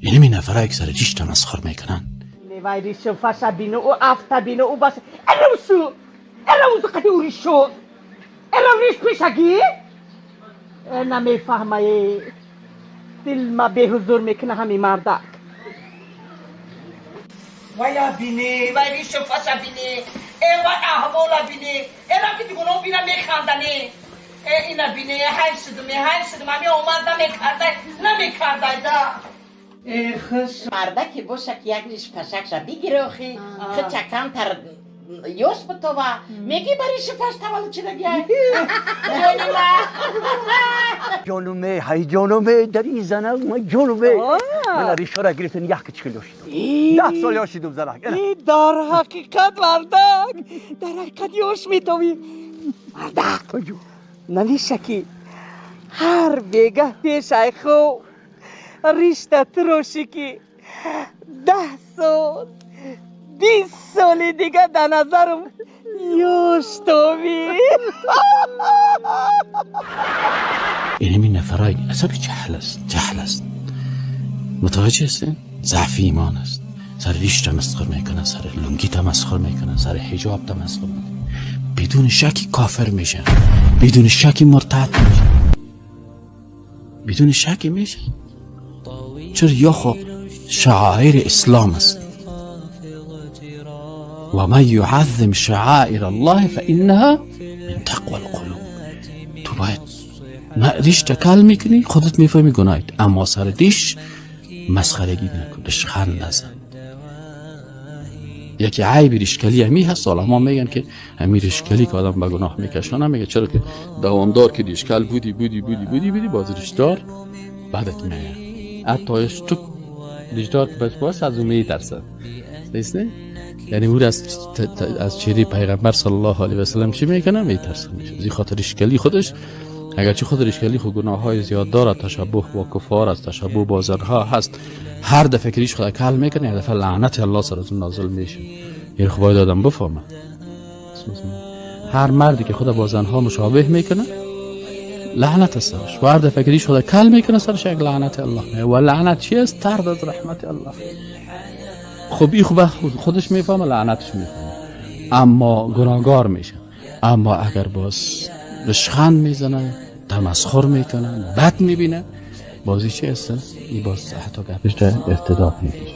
اینمی نفرایی که سر ریش تمسخر میکنن. وای ریشو فشا بینو او افتا بینو او بس اروسو اروسو قدی او ریشو ارو ریش پیشگی نمیفهمه دل ما به حضور میکنه همی مردک وای بینی وای ریشو فشا بینی ای وای احوالا بینی ارا که دیگه بینا میخندنی ای اینا بینی حیف شدم حیف شدم همی اومد نمیکرده نمیکرده دا ای خوش Мардаке боша ки як риш пашакша бигире охи хича камтар ёш бутова меги ба риши паш таваллуд шудагиай ҷонима. Ҷонуме, ҳай ҷонуме, дар ин занак ма ҷонуме. Мана ришора гирифтан як чикил ёшидум. 10 сол ёшидум занак. Дар ҳақиқат мардак, дар ҳақиқат ёш метовӣ мардак. Навиша ки ҳар бегаҳ пешай хоб ришта турошӣ ки 10 сол, 20 соли дига дар назарам ёш товӣ. اینمی نفرایی اصلا جهل است، جهل است. متوجه هستین؟ ضعف ایمان است. سر ریش تمسخر میکنه، سر لنگی تمسخر میکنه، سر حجاب تمسخر میکنه، بدون شکی کافر میشه، بدون شکی مرتد میشه، بدون شکی میشه. چرا؟ یا خب شعائر اسلام است. و من يعظم شعائر الله فإنها من تقوى القلوب. تو باید نه ریش تکل میکنی، خودت میفهمی گناهیت، اما سر ریش مسخرگی نکن، ریشخند نزن. یکی عیب ریشکلی همی هست. ما میگن که همی ریشکلی که آدم به گناه میکشانه. میگه چرا که دوامدار که ریشکل بودی بودی بودی بودی بودی، باز ریشدار بدت میاد. حتی تو ریشدار که بس باش از اون میترسد، نیست نه؟ یعنی او از چهره پیغمبر صلی الله علیه و سلم چی میکنه؟ میترسه. میشه از این خاطر ریشکلی خودش، اگرچه خود ریشکلی خود گناه های زیاد داره، تشبه با کفار است، تشبه با زنها هست، هر دفعه که ریش خود کل میکنه، یک دفعه لعنت الله سر از اون نازل میشه. یعنی خب باید آدم بفهمه هر مردی که خود با زنها مشابه میکنه لعنت است سرش و هر دفعه که ریش خود کل میکنه سرش یک لعنت الله میه. و لعنت چی است؟ طرد از رحمت الله. خب این خوب خودش میفهمه، لعنتش میفهمه، اما گناهگار میشه. اما اگر باز رشخند میزنه، تمسخر میکنه، بد میبینه، بازی چی هست؟ این باز حتی گپش در ارتداد میکشه.